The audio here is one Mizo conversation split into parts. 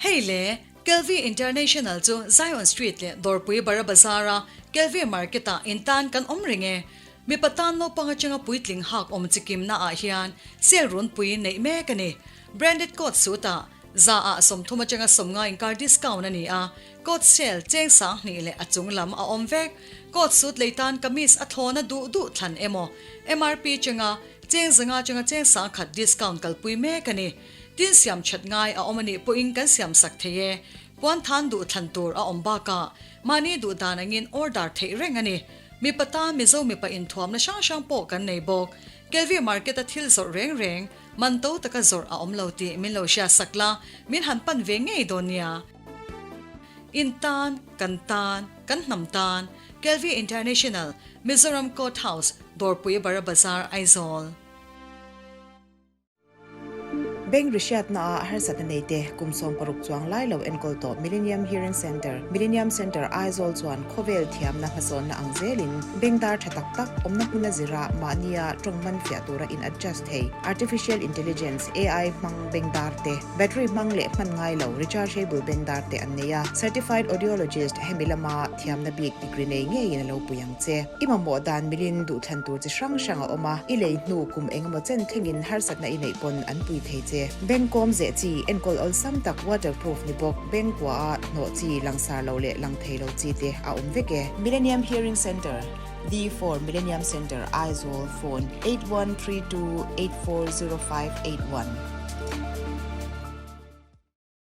Hei le, Kelvi International chu Zion Street leh Dawrpui Bara Bazar-a Kelvi Market-ah intan kan awm reng e. Mipa tan naupang atanga puitling hak awm chikimna ah hian sale runpui neih mek a ni. Branded coat suit ah za ah 30 atanga 50 inkar discount a ni a, coat sale cheng 2000 leh a chung lam a awm vek. Coat suit lei tan kamis a thlawna duh duh thlan emaw MRP chenga cheng 500 atanga cheng 1000 discount kalpui mek a ni. Tin siam that ngai a awm a nih pawhin kan siam sak thei e. Puan than duh thlan tur a awm bakah mahni duh dan angin order theih reng a ni. Mipa tan Mizo mipa inthuamna hrang hrang pawh kan nei bawk. Kelvi market a thil zawrh reng reng, man to taka zawrh a awm lo tih min lo hriat sak la, min han pan ve ngei dawn nia. In tan, kan tan, kan hnam tan, Kelvi International, Mizoram Court House, Dawrpui Bara Bazar, Aizawl. Bank rihriatna ah harsatna nei te kum 60 chuang lai lo enkawl tawh Millennium Hearing Centre, Millennium Centre Aizawl chuan khawvel thiamna hmasawnna ang zelin bank dar tha tak tak awmna hmuna zira mahnia tawng man fiah tura in adjust thei Artificial Intelligence, AI, hmang bank dar te, battery hmang leh hman ngai lo rechargeable bank dar te an nei a. Certified Audiologist hemi lama thiamna bik degree nei ngeiin a lo pui ang che. I mamawh dan milin duhthlan tur chi hrang hrang a awm a, i lei hnu kum engemaw chen thlengin harsatna i neih pawn an pui thei che. Bank kawm zeh chi, enkawl awlsam tak waterproof ni bawk, bank kua a hnawh chi, langsar lo leh lang thei lo chi te a awm vek e. Millennium Hearing Centre, D4 Millennium Centre, Aizawl, Phone, 8132840581.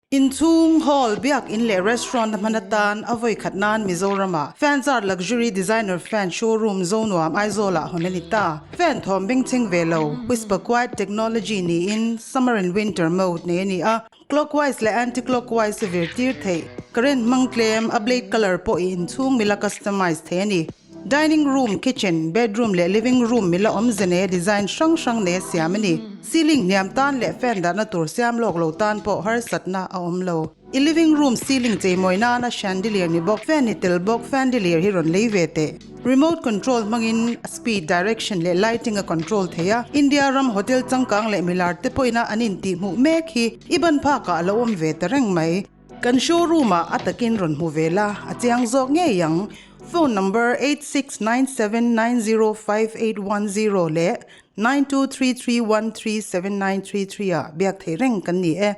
Inchhung, hall, biak in leh restaurant a hman atan a vawi khat nan Mizoram-ah Fanzart Luxury Designer Fan Showroom Zonuam Aizawl-ah hawn a ni ta. Fan thawm bengchheng ve lo, Whisper Quiet Technology niin Summer and Winter mode nei a ni a, clockwise leh anti-clockwise a vir tir theih. Current hmang tlem, a blade colour pawh i inchhung mila customize thei a ni. Dining room, kitchen, bedroom leh living room mila awmze neia design hrang hrang neia siam a ni. Ceiling hniam tan leh fan dahna tur siam lawk lo tan pawh harsatna a awm lo. I living room ceiling cheimawi nana chandelier ni bawk, fan ni tel bawk fandelier hi rawn lei ve teh. Remote control hmangin speed, direction leh lighting a control thei a. India ram hotel changkang leh milar te pawhina an intihhmuh mek hi i ban phakah a lo awm ve ta reng mai. Kan showroom ah a takin rawn hmu ve la, a chiang zawk ngei ang. Phone number 8697905810 leh 9233137933 ah biak theih reng kan ni e.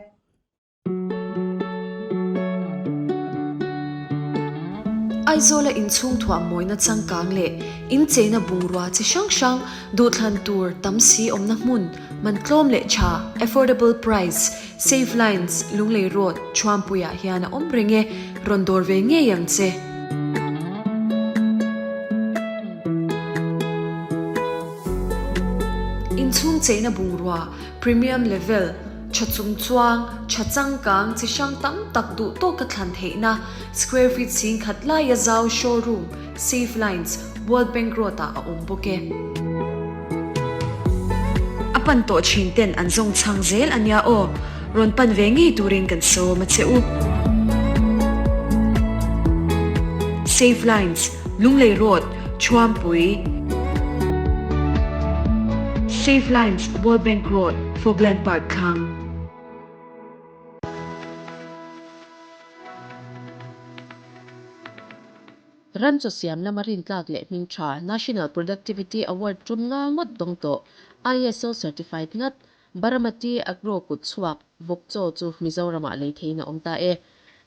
Aizawla inchhung thuah mawina changkang leh incheina bungrua chi hrang hrang duhthlan tur tam si awmna hmun man tlawm leh tha, affordable price, Save Lines, Lunglei Road, Thuampuiah hian a awm reng e, rawn dawr ve ngei ang che. Inchhung cheina bungrua, premium level, tha chung chuang, tha changkang, chi hrang tam tak duh tawka thlan theihna, square feet 10,000 laia zau showroom, Save Lines, World Bank Road-ah a awm bawk e. A pan tawh thin ten an zawng chhang zel a nia aw, rawn pan ve ngei turin kan sawm a che u. Save Lines, Lunglei Road, Thuampui. Save Lines, World Bank Road, Fogland Park thlang. Ram chaw siam lama rintlak leh hming tha National Productivity Award tum nga ngawt dawng tawh, ISO certified ngat, Baramati Agro kut chhuak vawk chaw chu Mizoramah lei theiin a awm ta e.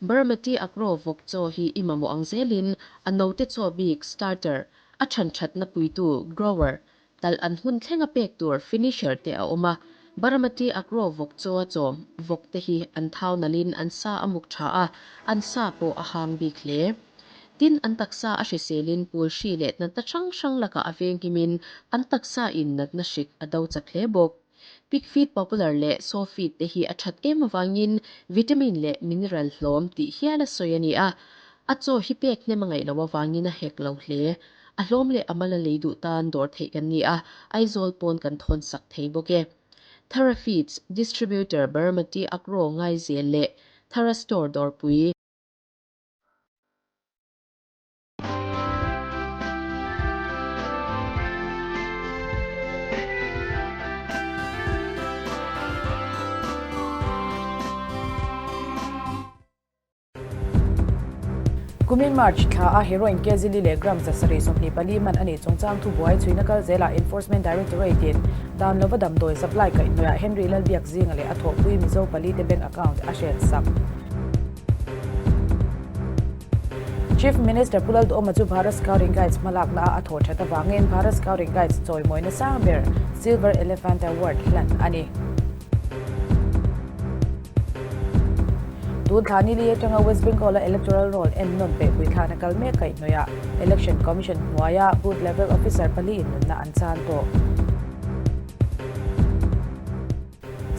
Baramati Agro vawk chaw hi i mamawh ang zelin a note chaw bik, starter, a than thatna puitu, grower, Talh an hun thlenga pek tur finisher te a awm a, Baramati Agro vawk chaw a chawm vawk te hi an thau nalhin an sa a muk tha a, an sa pawh a hang bik hle. Tin, an taksa a hriselin pul hri leh natna hrang hrang lakah a venghimin an taksa in natna hrik a do chak hle bawk. Pig feed popular leh sow feed te hi a that em avangin vitamin leh mineral hlawm tih hial a sawi a ni a, a chaw hi pek hnem a ngaih loh avangin a hek lo hle. A hlawm leh a mal a lei duh tan dawr theih kan ni a, Aizawl pawn kan thawn sak thei bawk e. Thara Feeds, Distributor Baramati Agro Ngaizel leh Thara Store Dawrpui. Kumin March thla a heroin kg li leh gram 724 man a nih chungchang thubuai chhuina kal zelah Enforcement Directorate in dan lova damdawi supply kaihhnawihah Henry Lalbiakzinga leh a thawhpui Mizo pali te bank account a hrensak. Chief Minister Pu Lalduhawma chu Bharat Scouting Guides hmalakna a a thawh that avangin Bharat Scouting Guides chawimawina sang ber Silver Elephant Award hlan a ni. Tun thla ni li atanga West Bengal-a Electoral Roll en nawn peh puithlana kal mek kaihhnawihah Election Commission hnuaia Booth Level Officer paliin nunna an chan tawh.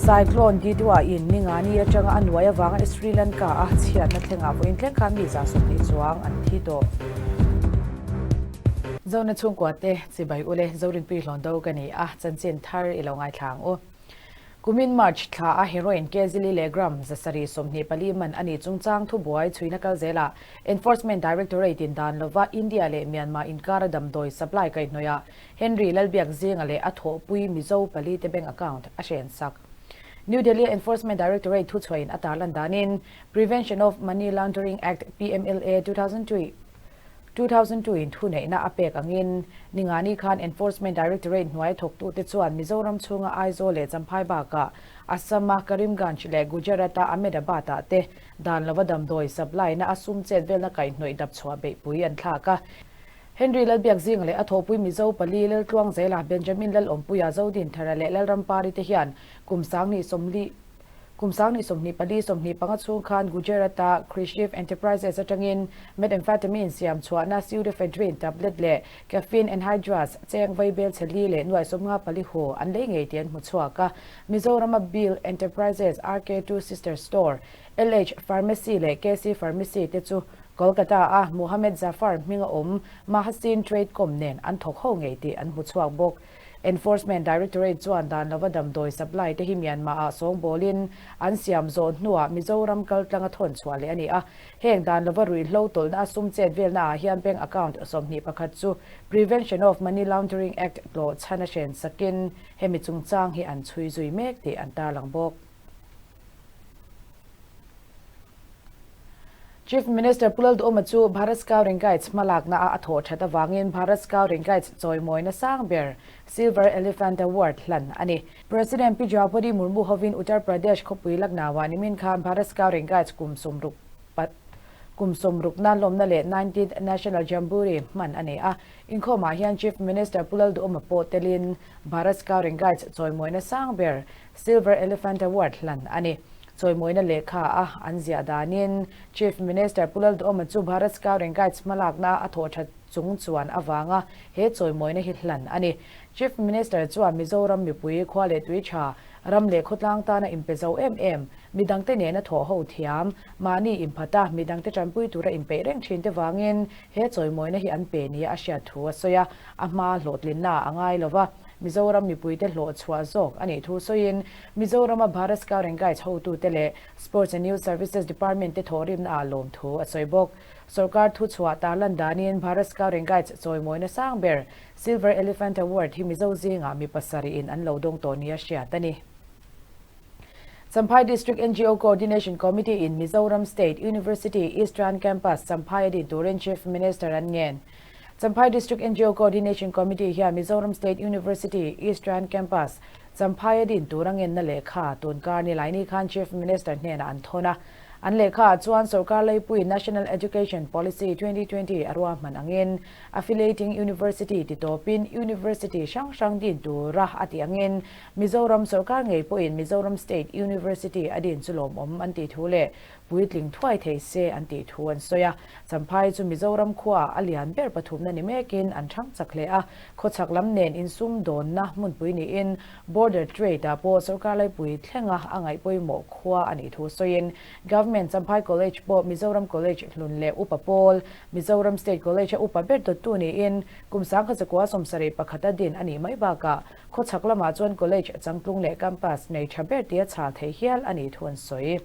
Cyclone Ditwah in Ningani atanga a nuai avanga Sri Lanka a chhiatna thlengah vawiin thleng khan mi 120 chuang an thi tawh. Zona chhungkua te chibai ule Zorinpui Hlawndo ka ni a, chanchin thar i lo ngaithla ang u. Kumin March thla a heroin kg li leh gram 724 man a nih chungchang thubuai chhuina kal zelah Enforcement Directorate in dan lova India leh Myanmar inkara damdawi supply kaihhnawihah Henry Lalbiakzinga leh a thawhpui Mizo palite bank account a hrensak. New Delhi-a Enforcement Directorate thuchhuahin a tarlan danin Prevention of Money Laundering Act, PMLA, 2002, 2002 in thuneihna a pek angin Ningani khan Enforcement Directorate hnuai thawktute chuan Mizoram chhunga Aizawl leh Champhai bakah Assam-a Karimganj leh Gujarat-a Ahmedabad-ah te dan lova damdawi supply-na a sum chet velna kaihhnawih dapchhuah beihpui an thlak a. Henry Lalbiakzinga leh a thawhpui Mizo pali Laltluangzela, Benjamin Lalawmpuia, Zodinthara leh Lalrampari te hian kum 20 sawmli kum 20 24 25 chhung khan Gujarat-a Krishiv Enterprises atangin methamphetamine siam chhuahna pseudoephedrine tablet leh caffeine anhydrous cheng vaibel chhe li leh nuai 54 hu an lei ngei tih an hmu chhuak a. Mizorama Bill Enterprises, RK2 Sister Store, LH Pharmacy leh KC Pharmacy te chu Kolkata-a Mohammed Zafar hminga awm Mahasin Trade Com nen an thawk ho ngei tih an hmu chhuak bawk. Enforcement Directorate chuan dan lova damdawi supply te hi Myanmar-ah sawngbawlin an siam zawh hnuah Mizoram kaltlanga thawn chhuah leh a ni a. Heng dan lova ruihhlo tawlhna a sum chet velnaah hian bank account 21 chu Prevention of Money Laundering Act tlawh chhan a hren sakin hemi chungchang hi an chhui zui mek tih an tarlang bawk. Chief Minister Pu Lalduhawma chu Bharat Scouting Guides hmalakna a a thawh that avangin Bharat Scouting Guides chawimawina sang ber Silver Elephant Award hlan a ni. President Pi Draupadi Murmu hovin Uttar Pradesh khawpui Lucknow-ah nimin khan Bharat Scouting Guides kum 60 kum 60na lawmna leh 19th National Jamboree hman a ni a. Inkhawmah hian Chief Minister Pu Lalduhawma pawh telin Bharat Scouting Guides chawimawina sang ber Silver Elephant Award hlan a ni. Chawimawina lehkha a an ziah danin Chief Minister Pu Lalduhawma chu Bharat Scouting Guides hmalakna a thawh that chung chuan avanga he chawimawina hi hlan a ni. Chief Minister chuan Mizoram mipui khua leh tui tha, ram leh khawtlang tana inpe zo em em, midangte nena thawh ho thiam, mahni inphata midangte tanpui tura inpeih reng thin te vangin he chawimawina hi an pe nia a hriat thu a sawi a, a hma hlawhtlinna a ngai lova. Mizoram mipuite hlawh chhuah zawk a nih thu sawiin Mizorama Bharat Scouting Guides hotute leh Sports and Youth Services Department te thawhrimna ah lawm thu a sawi bawk. Sorkar thuchhuah tarlan danin Bharat Scouting Guides chawimawina sang ber Silver Elephant Award hi Mizo zingah mi pasarih in an lo dawng tawh nia hriat a ni. Champhai District NGO Coordination Committee in Mizoram State University Eastern Campus Champhai a din turin Chief Minister an ngen. Champhai District NGO Coordination Committee hian Mizoram State University Eastern Campus Champhai a din tur a ngenna lehkha tunkar Nilaini khan Chief Minister hnenah an thawn a. An lehkhaah chuan sorkar laipui National Education Policy 2020 a ruahman angin Affiliating University ti tawpin University hrang hrang din tura a tih angin Mizoram sorkar ngei pawhin Mizoram State University a din chu lawmawm an tih thu leh puitling thuai thei se an tih thu an sawi a. Champhai chu Mizoram khuaah a lian ber pathumna ni mekin an thang chak hle a, khawchhak lam nen insum dawnna hmunpui niin Border Trade ah pawh sorkar laipui thlenga a ngaih pawimawh khua a nih thu sawiin Government Champhai College pawh Mizoram College hlun leh upa pawl Mizoram State College a upa ber dawttu niin kum 1971 a din a nih mai bakah Khawchhak lamah chuan College changtlung leh campus nei tha ber tia chhal thei hial a nih thu an sawi.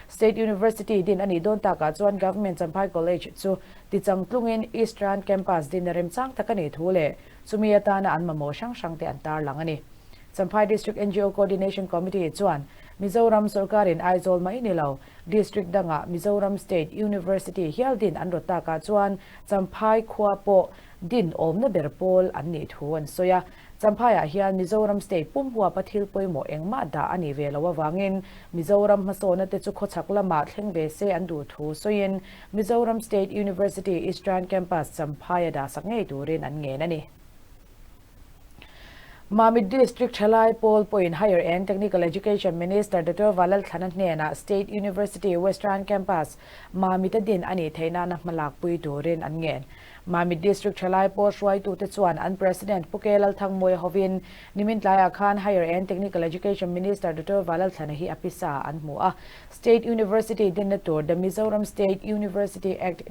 State University din a nih dawn takah chuan Government Champhai College chu ti changtlungin Eastern Campus din a remchang tak a nih thu leh chumi atana an mamawh hrang hrang te an tarlang a ni. Champhai District ngo Coordination Committee chuan Mizoram sorkarin Aizawl mai ni lo, District dangah Mizoram State University hial din an rawt takah chuan Champhai khua pawh din awmna ber pawl an nih thu an sawi a. Champhaiah hian Mizoram State pum huapa thil pawimawh engmah dah a nih ve loh avangin Mizoram hmasawnna te chu khawchhak lamah thleng ve se an duh thu sawiin Mizoram State University Eastern Campus Champhaia dahsak ngei turin an ngen a ni. Mamit District Thalai Pawl pawhin Higher and Technical Education Minister Doctor Valalthlana hnenah State University Western Campus Mamit a din a nih theih nana hmalak pui turin an ngen. Mamit District Thalai Pawl hruaitute chuan an President Pu K Lalthangmawia hovin nimin tlaiah khan Higher and Technical Education Minister Doctor Valalthlana hi a pisa an hmu a. State University dinna tur The Mizoram State University Act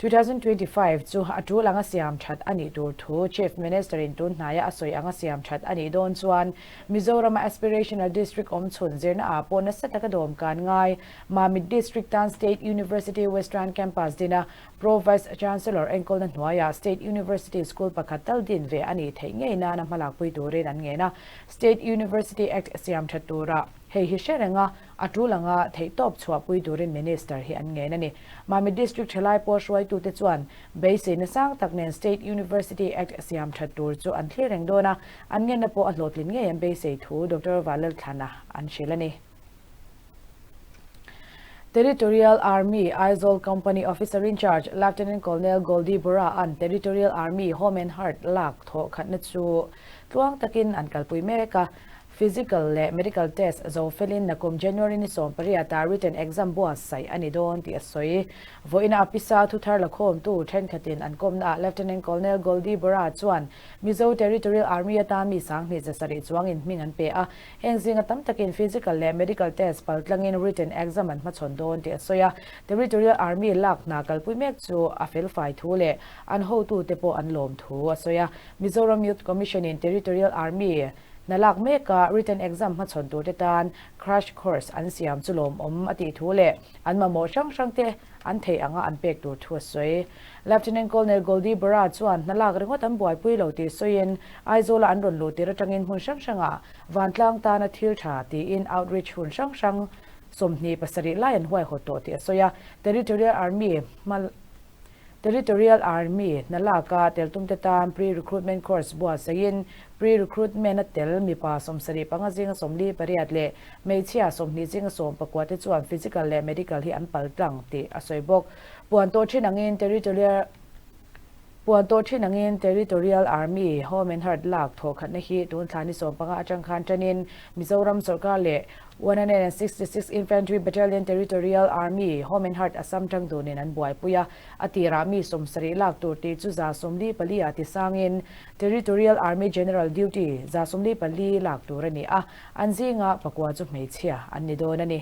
2025 chu a tul anga siam that a nih tur thu Chief Minister in tun hnaia a sawi anga siam that a nih dawn chuan Mizoram-a Aspirational District awm chhun zirna ah pawh nasa taka dawm kan ngai. Mamit District tan State University Western Campus dina Pro Vice Chancellor enkawlna hnuaiah State University School pakhat tal din ve a nih theih ngei nana hmalakpui turin an ngen a, State University Act siam that tura hei hi hre reng a, A tul anga theihtawp chhuahpui turin Minister hi an ngen a ni. Mamit District thalai pawl hruaitute chuan beiseina sang tak nen State University Act siam that tur chu an thlir reng dawn a, an ngenna pawh a hlawhtlin ngei an beisei thu Doctor Valalthlana an hrilh a ni. Territorial Army Aizawl Company Officer in Charge Lieutenant Colonel Goldie Bora an Territorial Army Home and Heart lak thawh khatna chu tluang takin an kalpui mek a, Physical leh Medical test zo felin nakum January ni 18 ah written exam buatsaih a ni dawn tih a sawi. Vawiina a pisa thuthar lakhawmtu thenkhatin an kawmnaah Lieutenant Colonel Goldie Bora chuan Mizo Territorial Army atan mi 2700 chuangin hming an pe a, heng zinga tam takin Physical leh Medical test paltlangin written exam an hmachhawn dawn tih a sawi a. Territorial Army lak hna kalpui mek chu a felfai thu leh an hotute pawh an lawm thu a sawi a. Mizoram Youth Commission-in Territorial Army Hna lak meka written exam hmachhawn turte tan crash course an siam chu lawmawm a tih thu leh an mamawh hrang hrangte an theih anga an pek tur thu a sawi. Lieutenant Colonel Goldie Bora chuan hna lak ringawt an buaipui lo tih sawiin Aizawla an rawn luh tir atangin hmun hrang hrangah vantlang tana thil tha tiin outreach hun hrang hrang 27 lai an huaihawt tawh tih a sawi a. Territorial Army hma Territorial Army hna laka tel tumte tan pre-recruitment course buatsaihin pre-recruitment a tel mipa 75 zinga 48 leh hmeichhia 20 zinga 19 te chuan physical leh medical hi an pal tlang tih a sawi bawk. Puan tawh thin angin Territorial Puan tawh thin angin Territorial Army Home and Heart lak thawhkhatna hi tun thla ni 15 atang khan tanin Mizoram sorkar leh 166 Infantry Battalion Territorial Army, Home and Heart Assam tang dunin an buaipui a, a tirah mi 70 lak tur tih chu 154 ah tisangin Territorial Army General Duty 144 lak tur a ni a, an zinga pakua chu hmeichhia an ni dawn a ni.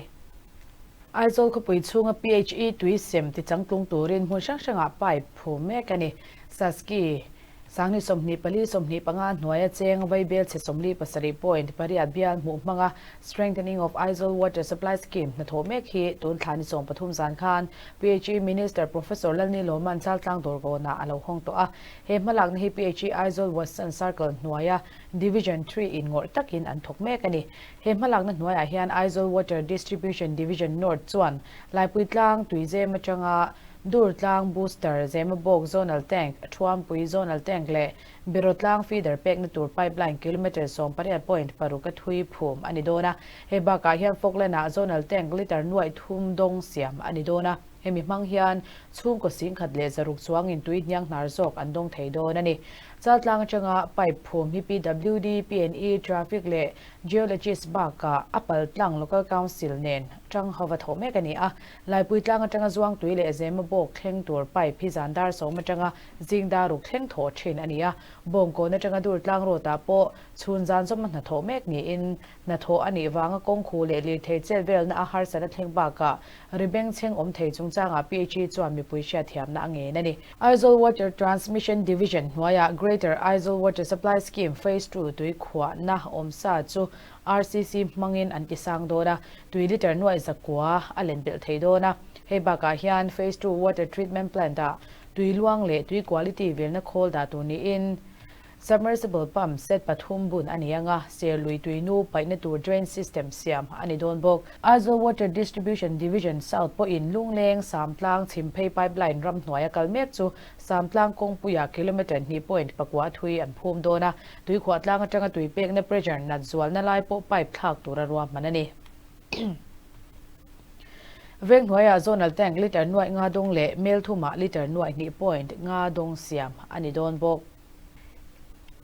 Aizawl khawpui chhunga PHE tui sem tichangtlung turin hmun hrang hrangah pipe phum mek a ni. Saski. 2024 25 hnuaia cheng vaibel chhe 47 point pariat bial hmuh hmanga Strengthening of Aizawl Water Supply Scheme hnathawh mek hi tun thla ni 13 zan khan PHE Minister Professor Lalni Lawman Chaltlang Dawrkawnah a lo hawng tawh a. He hmalakna hi PHE Aizawl Watson Circle hnuaia Division 3 in ngawrh takin an thawk mek a ni. He hmalakna hnuaiah hian Aizawl Water Distribution Division North chuan Laipui tlang tuizem atanga Durtlang Booster, Zemabawk Zonal Tank, Thuampui Zonal Tank leh Birotlang Feeder pekna tur pipeline kilometre 18 point paruk a thui phum a ni dawn a. Hei bakah hian Falkland-ah Zonal Tank litre nuaih thum dawng siam a ni dawn a. Hemi hmang hian chhungkaw 1100 chuangin tui hniang hnar zawk an dawng thei dawn a ni. Chaltlang atanga pipe phum hi PWD, PNE, Traffic leh Geologist bakah a paltlang Local Council nen tang hova thawh mek a ni a. Laipui tlang atanga Zuangtui leh Zemabawk thleng tur pipe hi zan dar sawm atanga zing dar ruk thleng thawh thin a ni a. Bawngkawn atanga dur tlang road ah pawh chhun zan zawma hnathawh mek niin hnathawh a nih vanga kawngkhu leh lirthei chet velna a harsatna thleng bakah ri bengchheng awm thei chungchangah PHE chuan mipui hriatthiamna a ngen a ni. Aizawl Water Transmission Division hnuaiah Greater Aizawl Water Supply Scheme Phase Two tui khuahna awmsa chu RCC hmangin an ti sang dawn a, tui litre nuaih zakua a len belh thei dawn a. Hei bakah hian Phase Two Water Treatment Plant-ah tui luang leh tui quality velna khawl dah tur niin. Submersible pump set pathum bun a ni ang a, Serlui tuinu paihna tur drain system siam a ni dawn bawk. Aizawl Water Distribution Division South pawhin Lungleng, Samtlang, Chhimphei pipeline ramhnuaia kal mek chu Samtlang kawngpuiah kilometre hnih point pakua thui an phum dawn a, tuikhuah tlang atanga tui pekna pressure nat zualna lai pawh pipe thlak tura ruahman a ni. Venghnuaiah zonal tank litre nuaih nga dawng leh mel thumah litre nuaih hnih point nga dawng siam a ni dawn bawk.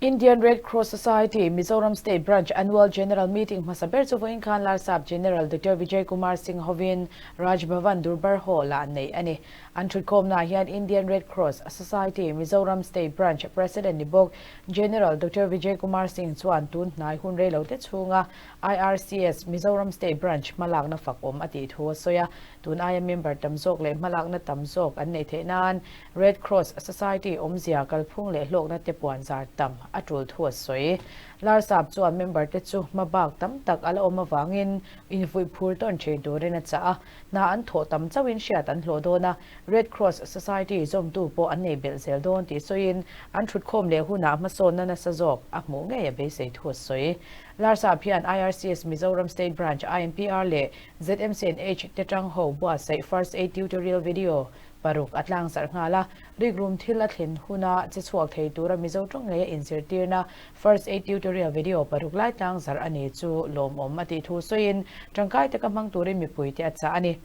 Indian Red Cross Society, Mizoram State Branch Annual General Meeting hmasa ber chu vawiin khan Larsap General Doctor Vijay Kumar Singh hovin Raj Bhavan Durbar Hall-ah neih a ni. An thutkhawmnaah hian Indian Red Cross Society, Mizoram State Branch President ni bawk General Doctor Vijay Kumar Singh chuan tun hnai hun reilote chhunga IRCS, Mizoram State Branch hmalakna fak awm a tih thu a sawi a. Tun aia member tam zawk leh hmalakna tam zawk an neih theih nan Red Cross Society awmzia kalphung leh hlawkna te puan zar tam a tul thu a sawi. Larsap chuan member te chu hmabak tam tak a la awm avangin invuih phur tawn thin turin a chah a, hna an thawh tam chauhin hriat an hlawh dawn a, Red Cross Society zawmtu pawh an nei belh zel dawn tih sawiin an thutkhawm leh hunah hmasawnna nasa zawk a hmuh ngei a beisei thu a sawi. Larsap hian IRCS Mizoram State Branch, INPR leh ZMCNH te tang ho buatsaih First Aid Tutorial Video paruk a tlangzarh nghal a, rikrum thil a thlen huna che chhuak thei tura Mizo tawng ngeia inzirtirna First Aid Tutorial Video paruk lai tlangzarh a ni chu lawmawm a tih thu sawiin tangkai taka hmang turin mipuite a chah a ni.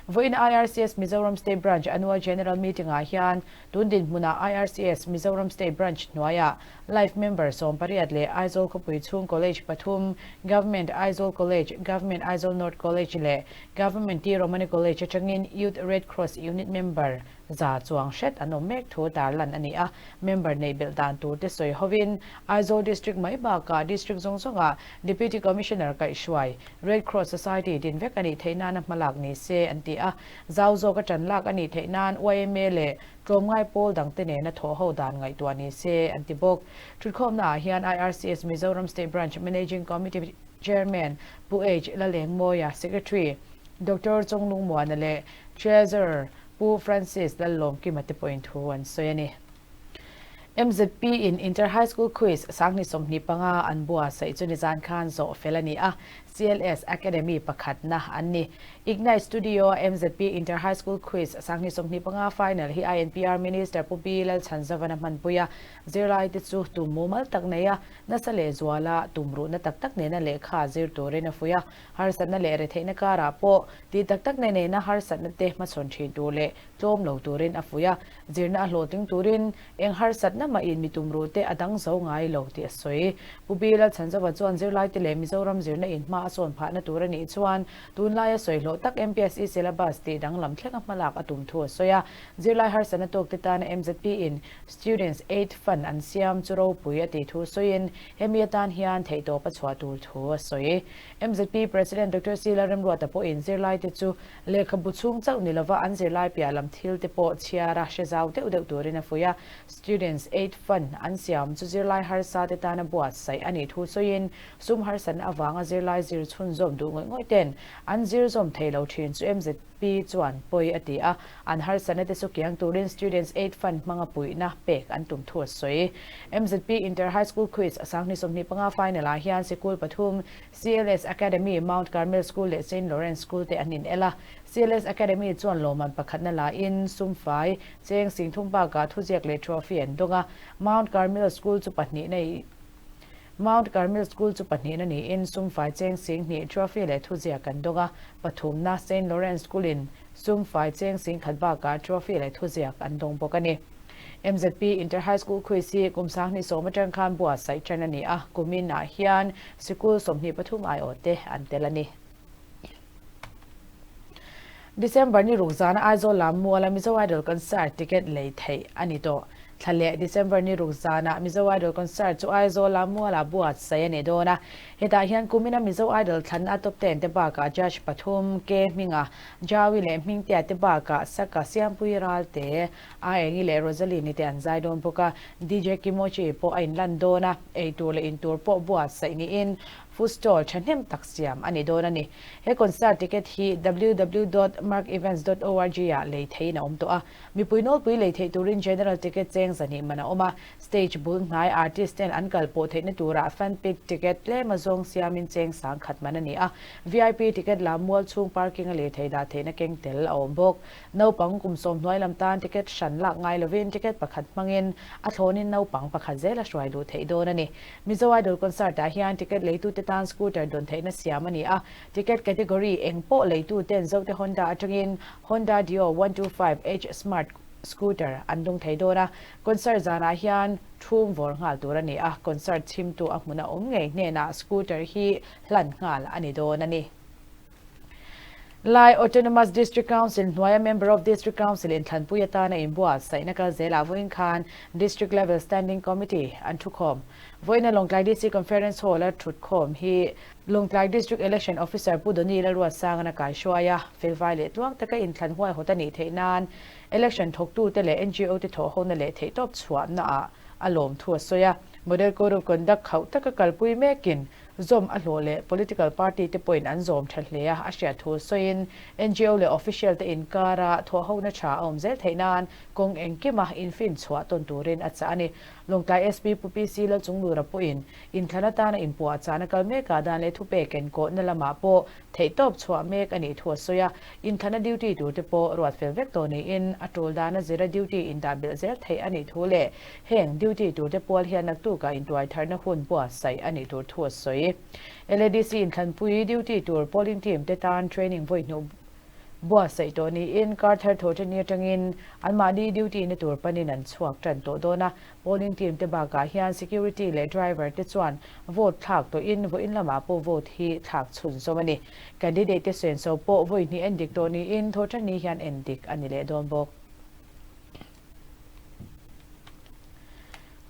Vawiin IRCS Mizoram State Branch Annual General Meeting-ah hian tun dinhmunah IRCS Mizoram State Branch hnuaiah Life Member 18 leh Aizawl khawpui chhung College pathum, Government Aizawl College, Government Aizawl North College leh Government T Romani College atangin Youth Red Cross Unit member za chuang hret an awm mek thu tarlan a ni a. Member neih belh dan tur te sawi hovin Aizawl District mai bakah District zawng zawngah Deputy Commissioner kaihhruai Red Cross Society din vek a nih theih nana hmalak ni se an ti a. Zau zawka tan lak a nih theih nan yma leh Tlawmngai pawl dangte nena thawh ho dan ngaihtuah ni se an ti bawk. Thutkhawmnaah hian IRCS Mizoram State Branch Managing Committee Chairman Pu H Lalengmawia, Secretary Doctor Chawnglungmuana leh Treasurer Pu Francis Lallawmkima te pawhin thu an sawi a ni. MZP in Inter High School Quiz 2025 an buatsaih chu nizan khan zawh fel a ni a, CLS Academy pakhatna an ni. Ignite Studio-a MZP Inter High School Quiz 2025 final hi INPR Minister Pu B Lalchhanzavana hmanpui a, zirlaite chu tum mumal tak nei a, nasa leh zuala tumruhna tak tak nena lehkha zir turin a fuih a, harsatna leh retheihna karah pawh tih tak tak nei nena harsatna te hmachhawn thin tur leh tlawm lo turin a fuih a, zirna a hlawhtling turin eng harsatna mahin mi tumruhte a dang zo ngai lo tih a sawi. Pu B Lalchhanzova chuan zirlaite leh Mizoram zirna in hma a sawn phahna tur a nih chuan tunlaia sawi hlawh tak MPSC syllabus tih danglam thlenga hmalak a tum thu a sawi a, zirlai harsatna tawkte tana MZP in Students Aid Fund an siam chu ropui a tih thu sawiin hemi atan hian theihtawp a chhuah tur thu a sawi. MZP President Doctor C Lalremruata pawhin zirlaite chu Lehkhabu chhung chauh ni lova an zirlai piah lam thil te pawh chhiar a hre zau deuh deuh turin a fuih a. Students Aid Fund an siam chu zirlai harsa te tana buatsaih a nih thu sawiin sum harsatna avanga zirlai zir chhunzawm duh ngawih ngawih ten an zir zawm thei lo thin chu MZP chuan pawi a ti a. An harsatna te chu kiang turin Students Aid Fund hmanga puihna pek an tum thu a sawi. MZP Inter High School Quiz 2025 final ah hian sikul pathum CLS Academy, Mount Carmel School leh Saint Lawrence School te an inel a. CLS Academy chuan lawmman pakhatna lain sumfai, cheng singthum bakah thuziak leh trophy an dawng a. Mount Carmel School chu pahnihna Mount Carmel School chu pahnihna niin sumfai, cheng singhnih, trophy leh thuziak an dawng a. Pathumna Saint Lawrence School in sumfai, cheng singkhat bakah trophy leh thuziak an dawng bawk a ni. MZP Inter High School Quiz hi kum 2010 atang khan buatsaih tan a ni a, kumin ah hian sikul 23 aiawh te an tel a ni. December ni ruk zana Aizawl lam muala Mizo Idol Concert ticket lei theih a ni tawh. Thla leh December ni ruk zana Mizo Idol Concert chu Aizawl lam muala buatsaih a ni dawn a. Hetah hian kumina Mizo Idol thlanna a top ten te bakah Judge pathum, K Hminga, Jaui leh Hmingtea te bakah Saka Siampui Ralte, Aengi leh Rosaline te an zai dawn bawk a, DJ Kimochi pawh a inlan dawn a, ei tur leh in tur pawh buatsaih niin. Food stall thahnem tak siam a ni dawn a ni. He concert ticket hi www dot markevents dot org ah lei theihin a awm tawh a. Mipui nawlpui lei theih turin general ticket cheng zahnih man a awm a. Stage bul hnai artist ten an kal pawh theihna turah fan pit ticket tlem a zawng siamin cheng sang khat man a ni a. VIP ticket lam mual chhung parking a lirthei dah theihna keng tel a awm bawk. Naupang kum sawm hnuai lam tan ticket hran lak ngai lovin ticket pakhat hmangin a thlawnin naupang pakhat zel a hruai luh theih dawn a ni. Mizo Idol concert ah hian ticket leitute tan scooter dawn theihna siam a ni a, ticket category eng pawh leituten Zote Honda atangin Honda Dio 125H Smart scooter an dawng thei dawn a, concert zanah hian thum vawr nghal tur a ni a, concert chhimtu a hmuna awm ngei hnenah scooter hi hlan nghal a ni dawn a ni. Lai Autonomous District Council hnuaia Member of District Council inthlanpui atana inbuatsaihna kal zelah vawiin khan District Level Standing Committee an thukhawm. Vawiina Lawngtlai DC Conference Hall-a thutkhawm hi Lawngtlai District Election Officer Pu Doni Lalruatsangan a kaihruai a, felfai leh tluang taka inthlan huaihawt a nih theih nan Election thawktute leh NGO te thawhhona leh theihtawp chhuahnaah a lawm thu a sawi a. Model Code of Conduct khauh taka kalpui mekin Zawm a hlawh leh political party te pawhin an zawm tha hle a, a hriat thu sawiin NGO leh official te inkara thawhhona tha a awm zel theih nan kawng engkima infin chhuah tawn turin a chah a ni. Lawngtlai SP Pu PC Lalchunglura pawhin inthlan atana inpuah chahna kal mekah dan leh thupek enkawhna lamah pawh theihtawp chhuah mek a nih thu a sawi a, inthlana duty tur te pawh ruat fel vek tawh niin a tul dana zira duty indah belh zel theih a nih thu leh heng duty tur te pual hian naktukah intuai tharna hun buatsaih a nih tur thu a sawi. LADC inthlanpui duty tur polling team te tan training vawi hnuh buatsaih tawh niin kar thar thaw tani atangin anmahni duty na tur panin an chhuak tan tawh dawn a, Polling team te bakah hian security leh driver te chuan vote thlak tawhin vawiin lamah pawh vote hi thlak chhunzawm a ni. Candidate te senso pawh vawi hnih en dik tawh niin Thawhtanni hian en dik a ni leh dawn bawk.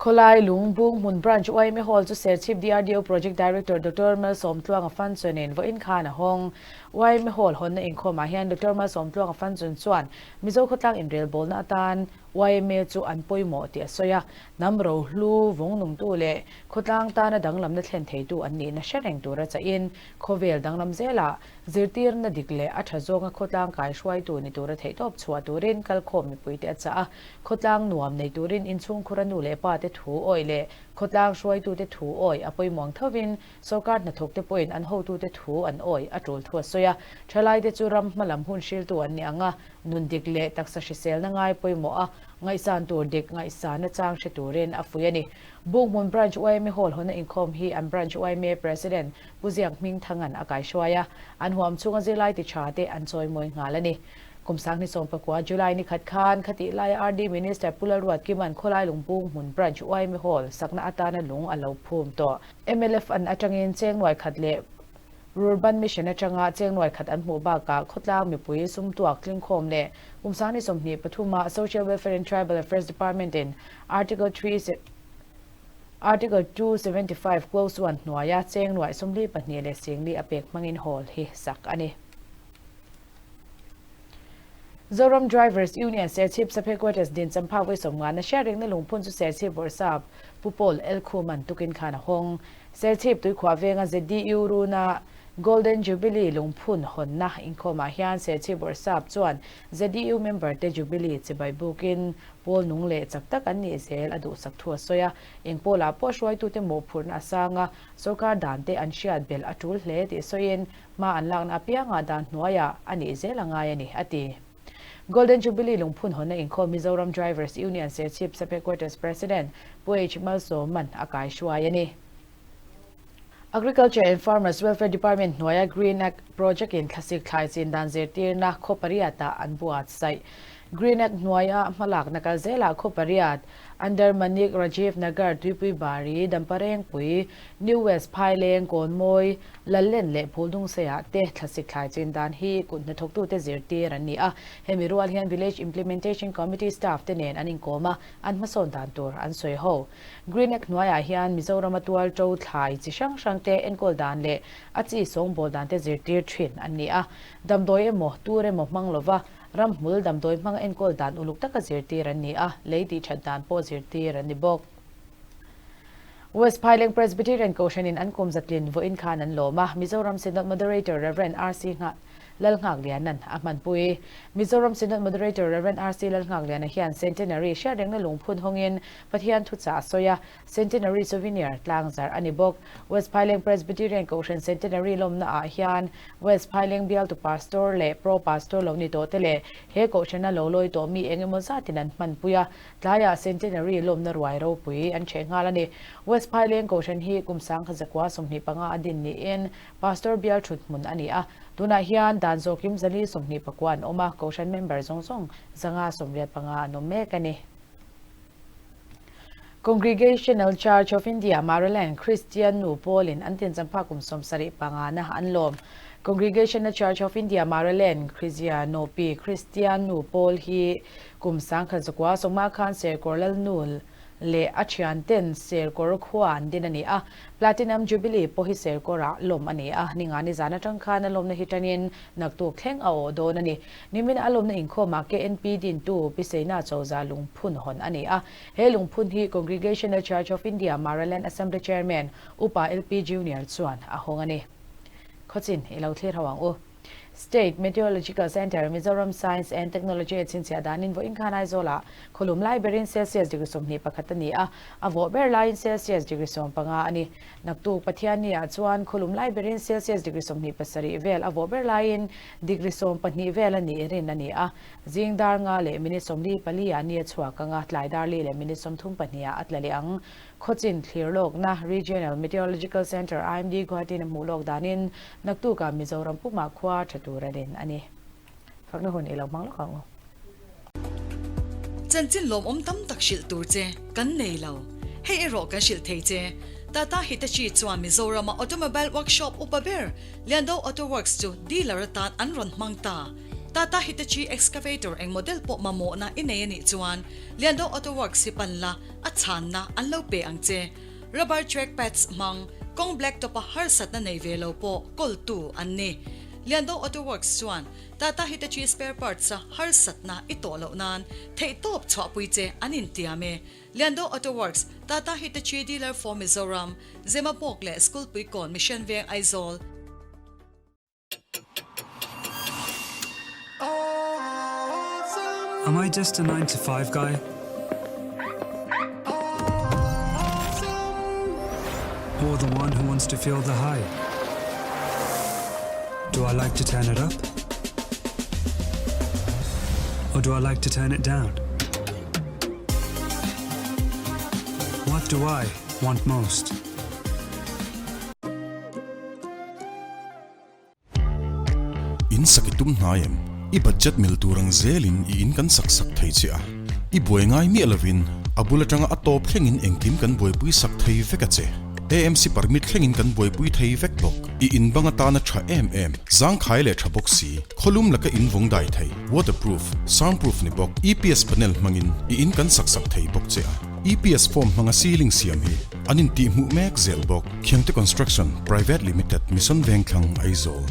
Khawlai Lung Bung Hmun Branch yma Hall chu Serchhip DRDO Project Director Doctor Malsawmtluanga Fanchunin vawiin khan a hawng. Yma Hall hawnna inkhawmah hian Doctor Malsawmtluanga Fanchun chuan Mizo khawtlang inrelbawlna atan Yma chu an pawimawh tih a sawi a, hnam rohlu, vawngnungtu leh khawtlang tana danglamna thlen theitu an nihna hre reng tura chahin khawvel danglam zelah zirtirna dik leh a tha zawnga khawtlang kaihruaitu ni tura theihtawp chhuah turin kalkhawm mipuite a chah a, khawtlang nuam nei turin inchhungkhura nu leh pa te thu awih leh khawtlang hruaitute thu awih a pawimawh ang thovin sawrkar hnathawkte pawhin an hotute thu an awih a tul thu a sawi a, thalaite chu ram hmalam hun hriltu an ni ang a. Nun dik leh taksa hriselna ngai pawimawh a, ngaihsan tur dik ngaihsanna chang hre turin a fuih a ni. Bunghmun Branch yma Hall hawnna inkhawm hi an Branch yma President Pu Ziak Hmingthanga'n a kaihruai a, an huam chhunga zirlai ti tha te an chawimawi nghal a ni. Kum Sanghni Sawmpakua July ni khat khan khatih laia RD Minister Pu Lalruatkima'n Khawlai Lung Bunghmun Branch yma Hall sakna atana lung a lo phum tawh. Mlf an atangin cheng nuai khat leh Rurban Mission atanga cheng nuai khat an hmuh bakah khawtlang mipui sumtuak tlingkhawm leh kum sangni 23 a Social Welfare and Tribal Affairs Department in Article 3 Article 275 Clause 1 hnuaia cheng nuai 42 leh singli a pek hmangin hall hi sak a ni. Zoram Drivers Union Serchhip Sub-Headquarters din champhak vawi 50 na hriatrengna lungphun chu Serchhip Bawrhsap Pu Paul L. Khuman tukin khan a hawng. Serchhip tuikhuah venga ZDU runa Golden Jubilee lungphun hawnna inkhawmah hian Serchhip Bawrhsap chuan ZDU member te Jubilee chibai bukin pawl nung leh chak tak an nih zel a duhsak thu a sawi a. Eng pawlah pawh hruaitute mawhphurhna a sang a, sawrkar dan te an hriat belh a tul hle tih sawiin hma an lakna apiangah dan hnuaiah a nih zel a ngai a ni, a ti. Golden Jubilee lungphun hawnna inkhawm Mizoram Drivers Union Serchhip Sub-Headquarters President Pu H. Malsawman a kaihruai a ni. Agriculture and Farmers Welfare Department hnuaia Green Ag Project in thlasik thlai chin dan zirtirna khaw pariatah an buatsaih. Green Ag hnuaia hmalakna kal zelah khaw pariat, Under Manik Rajiv Nagar Tuipui Bari, Damparengpui, New West Phaileng, Kawnmawi, Lallen leh Phuldungseiah te thlasik thlai chin dan hi kut hnathawktute zirtir an ni a. Hemi rual hian Village Implementation Committee staff te nen an inkawm a, an hmasawn dan tur an sawi ho. Green Act hnuaiah hian Mizorama tual to thlai chi hrang hrang te enkawl dan leh a chi sawngbawl dan te zirtir thin an ni a. Damdawi emaw, tur emaw hmang lova ramhmul damdawi hmanga enkawl dan uluk taka zirtir an ni a, lei tihthat dan pawh zirtir an ni bawk. West Phaileng Presbyterian Kohhranin an kum zatlin vawiin khan an lawm a, Mizoram Synod Moderator Rev. RC Lalnghakliana'n a hmanpui. Mizoram Synod Moderator Rev. RC Lalnghakliana hian Centenary hriatrengna lungphun hawngin Pathian thuchah a sawi a, Centenary Souvenir tlangzarh a ni bawk. West Phaileng Presbyterian Kohhran Centenary lawmna ah hian West Phaileng bialtu Pastor leh Pro Pastor lo ni tawh te leh he Kohhrana lo lawi tawh mi eng emaw zatin an hmanpui a, Tlaiah Centenary lawmna ruai ropui an chheh nghal a ni. West Phaileng Kohhran hi kum 1925 a din niin Pastor bial thut hmun a ni a. Tunah hian dan zawkim 429 an awm a, Kohhran member zawng zawng 585 an awm mek a ni. Congregational Church of India Maraland Kristian nu pawlin an tinchangphak kum 75 na an lawm. Congregational Church of India Maraland Krizianopi Kristian nu pawl hi Kum 1900 sawma khan Serkawr Lalnu leh a thianten Serkawr khua an din a ni a, Platinum Jubilee pawh hi Serkawrah lawm a ni a, ningani zan atang khan a lawmna hi tanin naktuk thleng a awh dawn a ni. Nimin a lawmna inkhawmah KNP dintu Piseina Chawza lungphun hawn a ni a, he lungphun hi Congregational Church of India Maraland Assembly Chairman Upa LP Junior chuan a hawng a ni. Khawchin i lo thlir ho ang u. State Meteorological Centre, Mizoram Science and Technology a chhinchhiah danin vawiin khan Aizawlah khawlum lai berin Celsius degree 21 a ni a, a vawh ber laiin Celsius degree 15 a ni. Naktuk Pathianni-ah chuan khawlum lai berin Celsius degree 27 vel a vawh ber laiin degree 12 vel a nih rin a ni a. Zing dar nga leh minute 44 ah ni a chhuak ang a, tlai dar li leh minute 32 ah a tla leh ang. Khawchin thlir lawkna Regional Meteorological Centre, IMD, Guwahati-in a hmuh lawk danin naktukah Mizoram pumah khua tha tur a rin a ni. Fakna hun i lo hmang lawk ang u. Chanchin lawmawm tam tak hrilh tur che kan nei lo. Hei erawh kan hrilh thei che. Tata Hitachi chuan Mizorama automobile workshop upa ber Liando Auto Works chu dealer atan an rawn hmang ta. Tata Hitachi excavator eng model pawh mamawhna i nei a nih chuan Liando Auto Works hi pan la, A chhanna an lo pe ang che. Rubber track pads hmang, kawng black top a harsatna nei ve lo pawh kawltu an ni. Liando Auto Works chuan Tata Hitachi spare parts a harsatna i tawh loh nan theihtawp chhuahpui che an intiam e. Liando Auto Works, Tata Hitachi dealer for Mizoram, Zemabawk leh Skulpuikawn Mission Veng Aizawl. Am I just a 9 to 5 guy? Or the one who wants to feel the high? Do I like to turn it up? Or do I like to turn it down? What do I want most? In sak i tum hnai em? I budget mil tur ang zelin i in kan sak sak thei che a. I buai ngai miah lovin a bul atanga a tawp thlengin engkim kan buaipui sak thei vek a che. AMC permit thlengin kan buaipui thei vek bawk. I in bang atana tha em em, zangkhai leh tha bawk si, khawlum laka in vawng dai thei, waterproof, soundproof ni bawk, EPS panel hmangin i in kan sak sak thei bawk che a. EPS form hmanga ceiling siam hi an intihhmuh mek zel bawk. Khiangte Construction Private Limited Mission Vengthlang Aizawl.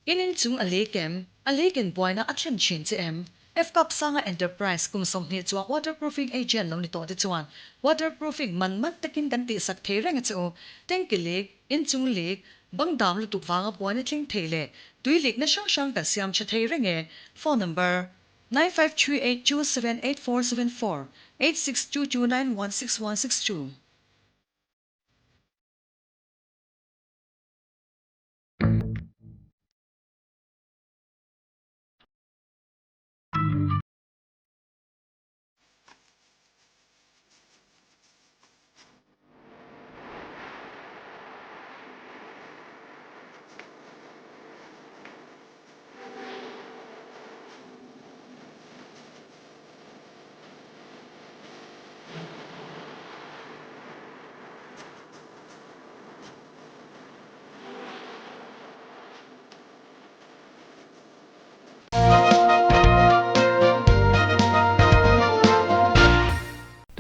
In inchung a lei kem, a lei ken buaina a thlen thin che em? Fcup Sanga Enterprise kum 20 chuang waterproofing agent lo ni tawh te chuan waterproofing man man takin kan tihsak thei reng a che u. Tanky leak, inchung leak, bang dam lutuk vanga buaina thleng thei leh tui leakna hrang hrang kan siam tha thei reng e. Phone number, 9538278474, 8622916162.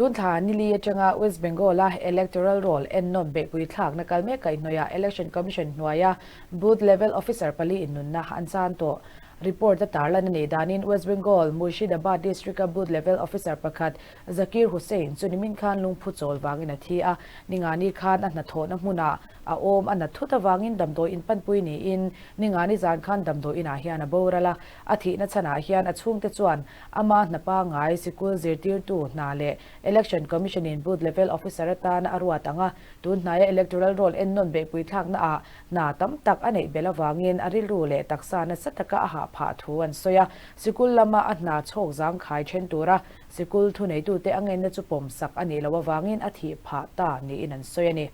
Tun thla nili atanga West Bengal-a Electoral Roll ennawn beihpui thlakna kal mek kaihhnawihah Election Commission hnuaia Booth Level Officer pali in nunna an chan tawh. Report a tarlan a nih danin West Bengal, Murshidabad district-a booth level officer pakhat Zakir Hussain chu nimin khan lungphu chawl vangin a thi a, Ningani khan a hnathawhna hmunah a awm a nat thut avangin damdawi in panpui niin Ningani zan khan damdawi inah hian a boral a, a thihna chhanah hian a chhungte chuan ama hna pangngai sikul zirtirtu hna leh Election Commission in booth level officer atana a ruat ang a, tun hnaia electoral roll ennawn beihpui thlaknaah hna tam tak a neih belh avangin a rilru leh taksa nasa taka a hah phah thu an sawi a, sikul lama a hna chhawk zangkhai then tura sikul thuneitute a ngenna chu pawmsak a nih loh avangin a thih phah ta niin an sawi a ni.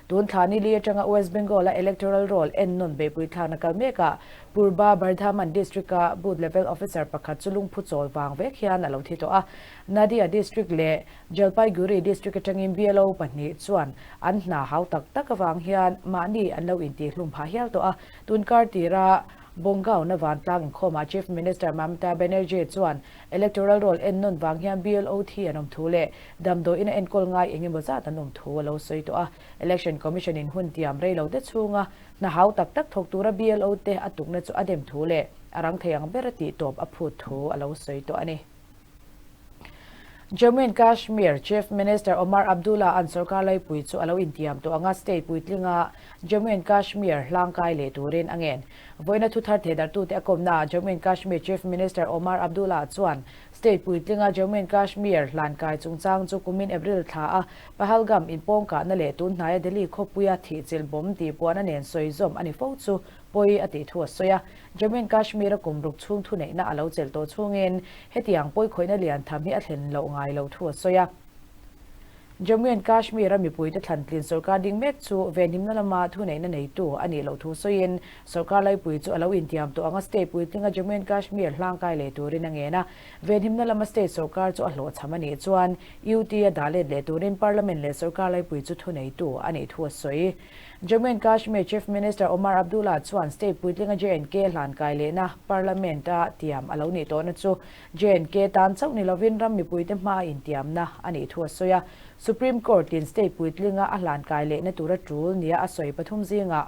Tun thla ni li atanga West Bengal-a electoral roll ennawn beihpui thlakna kal mekah Purba Bardhaman district-a booth level officer pakhat chu lungphu chawl vang vek hian a lo thi tawh a, Nadia district leh Jalpaiguri district atangin BLO pahnih chuan an hna hau tak tak avang hian mahni an lo intihhlum phah hial tawh a, tun kar tira Bongaon-a vantlang inkhawmah Chief Minister Mamata Banerjee chuan electoral roll ennawn vang hian BLO thi an awm thu leh damdawiin a enkawl ngai eng emaw zat an awm thu a lo sawi tawh a. Election Commission in hun tiam rei lo te chhunga hna hau tak tak thawk tura BLO te a tukna chu a dem thu leh a rang thei ang ber a tih tawp a phut thu a lo sawi tawh a ni. Jammu and Kashmir Chief Minister Omar Abdullah an sorkar laipui chu a lo intiam tawh anga state puitlinga Jammu and Kashmir hlangkai leh turin a ngen. Vawiina thuthar thehdarhtute a kawmnaah Jammu and Kashmir Chief Minister Omar Abdullah chuan state puitlinga Jammu and Kashmir hlankai chungchang chu kumin April thla a Pahalgam inpawngkahna leh tunhnaia Delhi khawpuia thihchilh bawm tih puahna nen sawizawm a ni fo chu pawi a tih thu a sawi a. Jammu and Kashmir-a kum ruk chhung thuneihna a lo chelh tawh chhungin hetiang pawikhawihna lian tham hi a thlen loh ngai lo thu a sawi a. Jammu and Kashmir-a mipuite thlantlin sorkar ding mek chu venhimna lama thuneihna neitu a nih loh thu sawiin sorkar laipui chu a lo intiam tawh ang a, state puitlinga Jammu and Kashmir hlangkai leh turin a ngen a. Venhimna lama state sorkar chu a hlawhchham a nih chuan UT-a dah let leh turin parliament leh sorkar laipui chu thuneitu a nih thu a sawi. Jammu and Kashmir Chief Minister Omar Abdullah chuan state puitlinga J&K hlankai lehna Parliament-a tiam a lo nih tawhna chu J&K tan chauh ni lovin ram mipuite hmaa intiamna a nih thu a sawi a. Supreme Court-in state puitlinga a hlankai lehna tura tul nia a sawi pathum zingah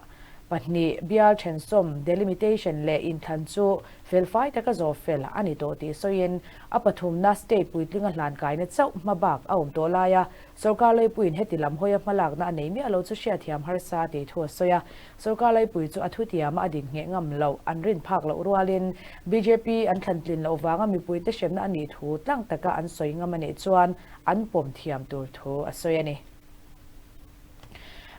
pahnih bial thensawm, delimitation, leh inthlan chu felfai taka zawh fel a ni tawh tih sawiin a pathumna state puitlinga hlankaina chauh hmabak a awm tawh laia Sorkar Laipuiin heti lam hawia hmalakna a nei miah lo chu hriatthiam harsa tih thu a sawi a. Sorkar Laipui chu a thutiama a din ngheh ngam loh an rin phak loh rualin bjp an thlantlin loh vanga mipuite hremna a nih thu tlang taka an sawi ngam a nih chuan an pawm thiam tur thu a sawi a ni.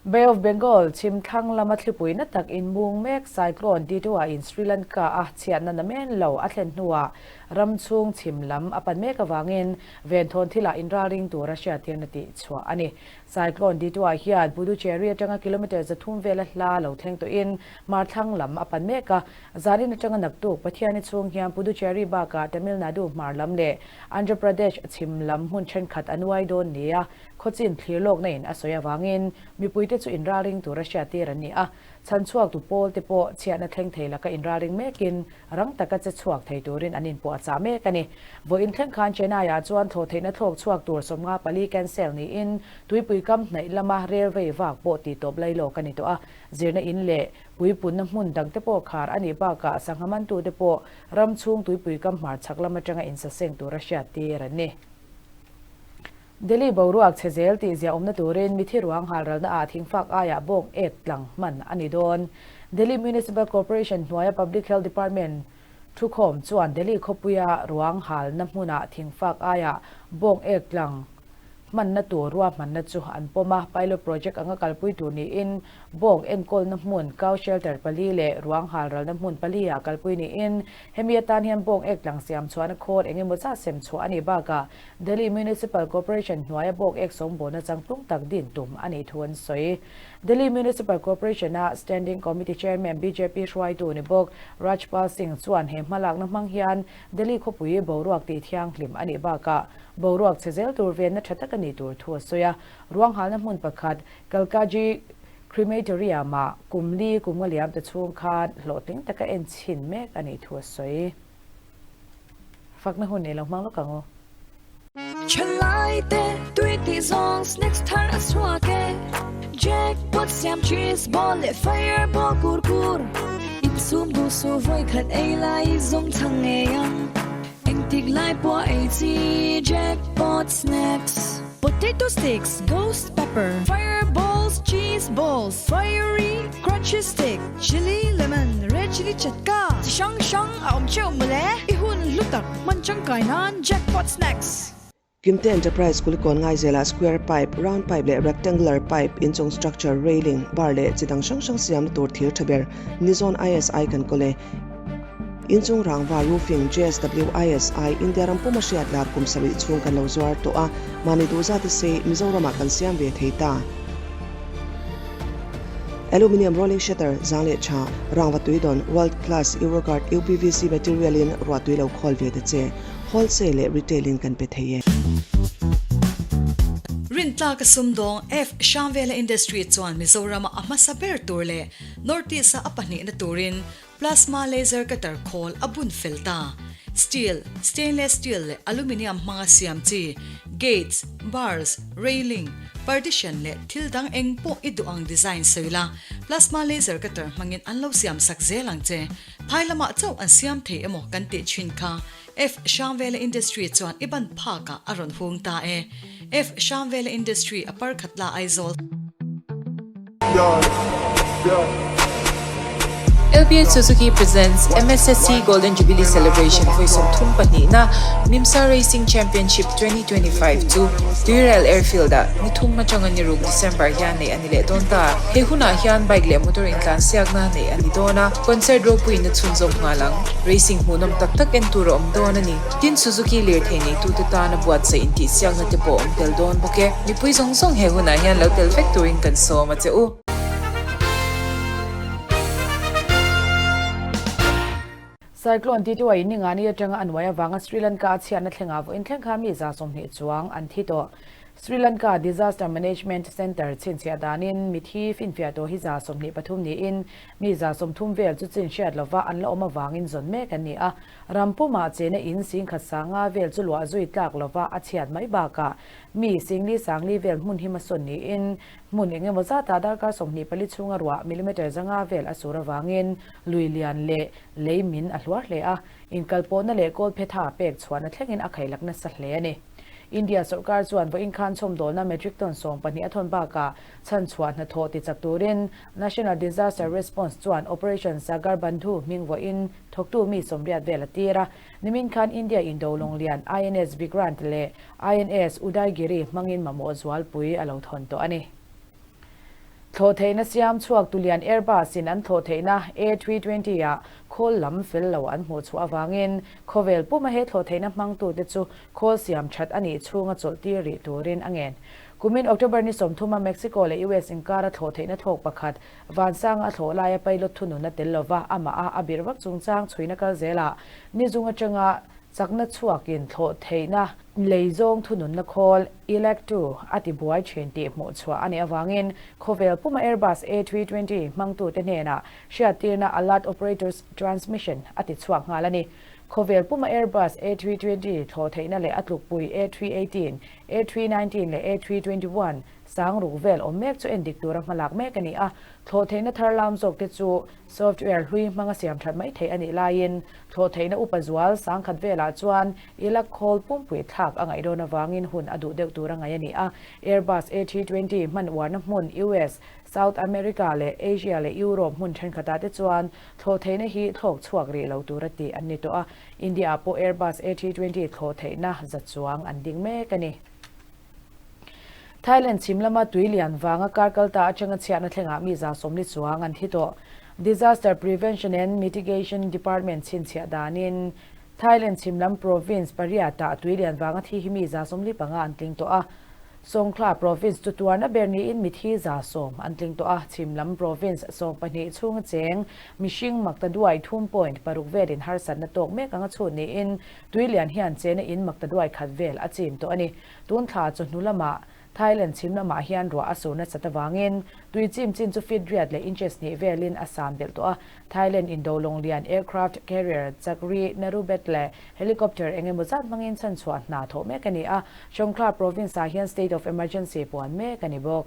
Bay of Bengal chhim thlang lama thlipui na tak inmung mek Cyclone Ditwah in Sri Lanka a chhiatna namen lo a thlen hnuah ram chhung chhim lam a pan mek avangin Venthawn thilah inralring tura hriattirna tih chhuah a ni. Cyclone Ditwah hian Puducherry atanga kilometre 300 vela hla lo thleng tawhin hmarthlang lam a pan mek a. Zanin atanga naktuk Pathiani chhung hian Puducherry bakah Tamil Nadu hmar lam leh Andhra Pradesh chhim lam hmun thenkhat a nuai dawn nia khawchin thlir lawkna in a sawi avangin mipuite chu inralring tura hriattir an ni a. Chhanchhuaktu pawl te pawh chhiatna thleng thei laka inralring mekin Rang taka che chhuak thei turin an inpawh a chah mek a ni. Vawiin thleng khan Chennai-ah chuan thlawhtheihna thlawk chhuak tur 54 cancel niin tuipui kam hnaih lama railway vak pawh tihtawp lai lawk a ni tawh a. Zirna in leh puipunna hmun dangte pawh khar a nih bakah sangha mantute pawh ram chhung tuipui kam hmarchhak lam atanga insaseng tura hriattir an ni. Delhi boruak chhe zel tih ziahawmna turin mithi ruang halralna ah thingfak aiah bawk ek tlang hman a ni dawn. Delhi Municipal Corporation hnuaia Public Health Department thukhawm chuan Delhi khawpuia ruang halna hmunah thingfak aiah bawk ek tlang hmanna tur ruahmanna chu an pawm a. Pilot project anga kalpui tur niin bawk enkawlna hmun cow shelter pali leh ruang halralna hmun pali ah kalpui niin hemi atan hian bawk ek tlang siam chhuahna khawl engemaw zat sem chhuah a nih bakah Delhi Municipal Corporation hnuaia bawk ek sawmbawlna changtlung tak din tum a nih thu an sawi. Delhi Municipal Corporation-a Standing Committee Chairman bjp hruaitu ni bawk Rajpal Singh chuan he hmalakna hmang hian Delhi khawpui boruak tih thianghlim a nih bakah boruak chhe zel tur venna tha tak a nih tur thu a sawi a. Ruanghalna hmun pakhat Kalkaji Crematorium-ah kum li kum nga liam ta chhung khan hlawhtling taka en chhin mek a nih thu a sawi. Fakna hun nei lo hmang lawk ang u. Thalai te tui tih zawng snacks thar a chhuak e Jackpot siam cheese ball leh fireball kur kur. Insum duh suh vawi khat ei lai i zawng chhang ngei ang. Engtik lai pawh ei chi Jackpot Snacks. Potato sticks, ghost pepper, fire balls, cheese balls, fiery crunchy stick, chilli lemon, red chilli chatka, chi hrang hrang a awm theuh mawle. I hun hlu tak hman tangkai nan Jackpot Snacks. Kimte Enterprise Kulikawn Ngaizelah square pipe, round pipe leh rectangular pipe, inchung structure, railing, bar leh chi dang hrang hrang siamna tur thir tha ber Nizon ISI kan kawl e. Inchung rangva roofing JSW ISI India ram puma hriat lar kum sarih chhung kan lo zuar tawh a, mahni duh zat se Mizoramah kan siam ve thei ta. Aluminium rolling shutter, zang leh tha, rangva tuidawn, world class Euroguard UPVC material in ruahtui lo khawl ve ta che. Wholesale leh retail in kan pe thei e. Rintlaka sumdawng F. Hramvela Industry chuan Mizorama a hmasa ber tur leh North East-a a pahnihna turin Plasma Laser Cutter khawl a bun fel ta. Steel, Stainless Steel leh Aluminium hmanga siam chi Gates, Bars, Railing, Partition leh thil dang eng pawh i duh ang design sawi la, Plasma Laser Cutter hmangin an lo siam sak zel ang che. Phai lamah chauh an siam thei emaw kan tih thin kha F. Hrangvela Industry chuan i ban phakah a rawn hung ta e. F. Hrangvela Industry a par khat la Aizawl. LBH Suzuki presents MSSC Golden Jubilee Celebration vawi 32 na MIMSA Racing Championship 2025 chu Tuirial Airfield-ah ni thum atanga ni ruk December hian neih a ni leh dawn ta. He hunah hian bike leh motor intlansiakna neih a ni dawn a, concert ropuiin a chhunzawm nghal ang. Racing hmuhnawm tak tak en tur a awm dawn a ni. Tin, Suzuki lirthei neitute tana buatsaih intihsiakna te pawh a awm tel dawn bawk e. Mipui zawng zawng he hunah hian lo tel vek turin kan sawm a che u. Cyclone Tituai in ningani atanga a nuai avanga Sri Lanka a chhiatna thlengah vawiin thleng kha mi 20 chuang an thi tawh. Sri Lanka Disaster Management Centre chhinchhiah danin mithi finfiah tawh hi 23 niin mi 30 vel chu chin hriat lova an la awm avangin zawn mek an ni a. Ram pumah chena in singkhat sanga vel chu luah zui tlak lova a chhiat mai bakah mi singli sangli vel hmun hi hmasawn niin hmun eng emaw zatah darkar 24 chhunga ruah millimetre zanga vel a sur avangin lui lian leh lei min a hluar hle a, inkalpawhna leh kawl phetha pek chhuahna thlengin a khailak nasa hle a ni. India sorkar chuan vawiin khan chhawmdawlna metric ton 12 a thawn bakah chhanchhuah hnathawh tichak turin National Disaster Response chuan Operation Sagar Bandhu hming vawiin thawktu mi 80 vel a tir a. Nimin khan India indo lawnglian INS Vikrant leh INS Udaygiri hmangin mamawh zualpui a lo thawn tawh a ni. Thlawh theihna siam chhuak tulian Airbus in an thlawh theihna A320 ah khawl lam fel lo an hmuh chhuah avangin khawvel puma he thlawh theihna hmangtute chu khawl siam that a nih chhunga chawlh tir rih turin a ngen. Kumin October ni 30 a Mexico leh US inkara thlawh theihna thlawk pakhat Vansanga a thlawh laia pilot thunun a tel lova amah a a birh vak chungchang chhuina kal zelah nizung atanga chakna chhuakin thlawh theihna Lei zawng thununna khawl, Electu, a ti buai thin tih hmuh chhuah a nih avangin khawvel puma Airbus A320 hmangtute hnenah hriattirna Alert Operators Transmission a ti chhuak nghal a ni. Khawvel puma Airbus A320 thlawh theihna leh a tlukpui A318, A319 leh A321 sang ruk vel awm mek chu endik tura hmalak mek a ni a, thlawh theihna thar lam zawkte chu Software hlui hmanga siam that mai theih a nih laiin thlawh theihna upa zual sangkhat velah chuan i la khawl pumpui thlak a ngaih dawn avangin hun a duh deuh tur a ngaih a ni a. Airbus A320 hman uarna hmun US, South America leh Asia leh Europe hmun thenkhatah te chuan thlawh theihna hi thlawk chhuak rih lo tura tih an ni tawh a. India-ah pawh Airbus A320 thlawh theihna za chuang an ding mek a ni. Thailand chhim lama tui lian vanga kar kal ta atanga chhiatna thlengah mi 40 chuang an thi tawh. Disaster Prevention and Mitigation Department chhinchhiah danin Thailand chhim lam province pariatah tui lian vanga thi hi mi 45 an tling tawh a. Songkhla province chu tuarna ber niin mithi 100 an tling tawh a. Chhim lam province 12 chhunga cheng mihring makta duai 3.6 velin harsatna tawk mek anga chhut niin tui lian hian chena in makta duai khat vel a chim tawh a ni. Tun thla chu hnu lamah Thailand chhim lamah hian ruah a sur nasat avangin tui chim chin chu feet riat leh inches hnih velin a san belh tawh a. Thailand indo lawnglian aircraft carrier Chakri Narubet leh helicopter eng emaw zat hmangin chhanchhuah hna thawh mek a ni a. Songkhla province ah hian state of emergency puan mek a ni bawk.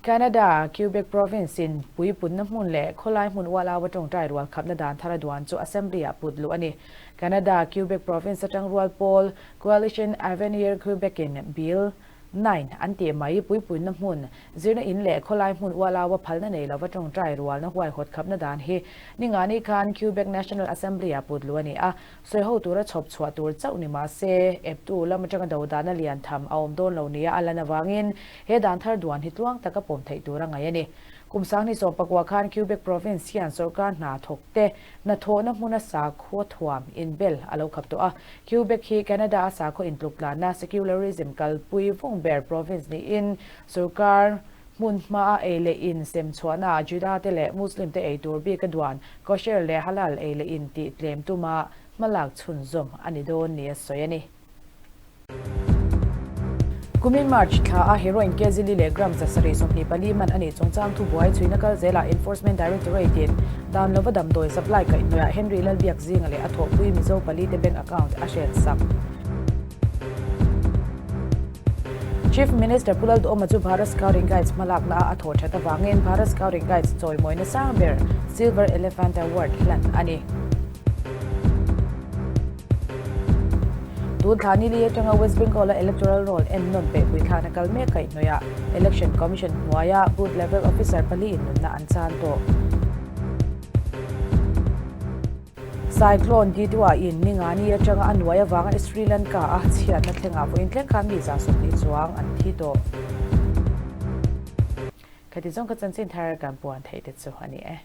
Canada, Quebec Province in puipunna hmun leh khawlai hmun ual au a tawngtai rual khapna dan thar a duan chu Assembly ah put luh a ni. Canada, Quebec Province atang rual pawl Coalition Avenir Quebec in Bill 9 an tih mai puipunna hmun zirna in leh khawlai hmun ual au a phalna nei lova tawngtai rualna huaihawt khapna dan hi ningani khan Quebec National Assembly ah put luh a ni a. Sawi ho tura chhawp chhuah tur chauh ni mah se, eptu lam atanga do dahna lian tham a awm dawn lo nia a lan avangin he dan thar duan hi tluang taka pawm theih tur a ngaih a ni. Kum sanghnih sawmpakua khan Quebec Province hian sorkar hna thawk te hnathawhna hmuna sakhaw thuam inbel a lo khap tawh a. Quebec hi Canada a sakhaw intluktlanna, secularism, kalpui vawng ber province niin sorkar Hmun hmaa ei leh in sem chhuahnaah Juda te leh Muslim te ei tur bik a duan kosher leh halal ei leh in tih tlem tuma hmalak chhunzawm a ni dawn nia sawi a ni. Kumin March thla a heroin kg li leh gram 724 man a nih chungchang thubuai chhuina kal zelah Enforcement Directorate in dan lova damdawi supply kaihhnawihah Henry Lalbiakzinga leh a thawhpui Mizo pali te bank account a hrensak. Chief Minister Pu Lalduhoma chu Bharat Scouting Guides hmalakna a thawh that avangin Bharat Scouting Guides chawimawina sang ber Silver Elephant Award hlan a ni. Tun thla ni li atanga West Bengal-a electoral roll en nawn peh puithlakna kal mek kaihhnawihah Election Commission hnuaia booth level officer paliin nunna an chan tawh. Cyclone Ditwah in Ningani atanga a nuai avanga Sri Lanka a chhiatna thlengah vawiin thleng khan mi 120 chuang an thi tawh. Khati zawng ka chanchin thar kan puan theih te chu a ni e.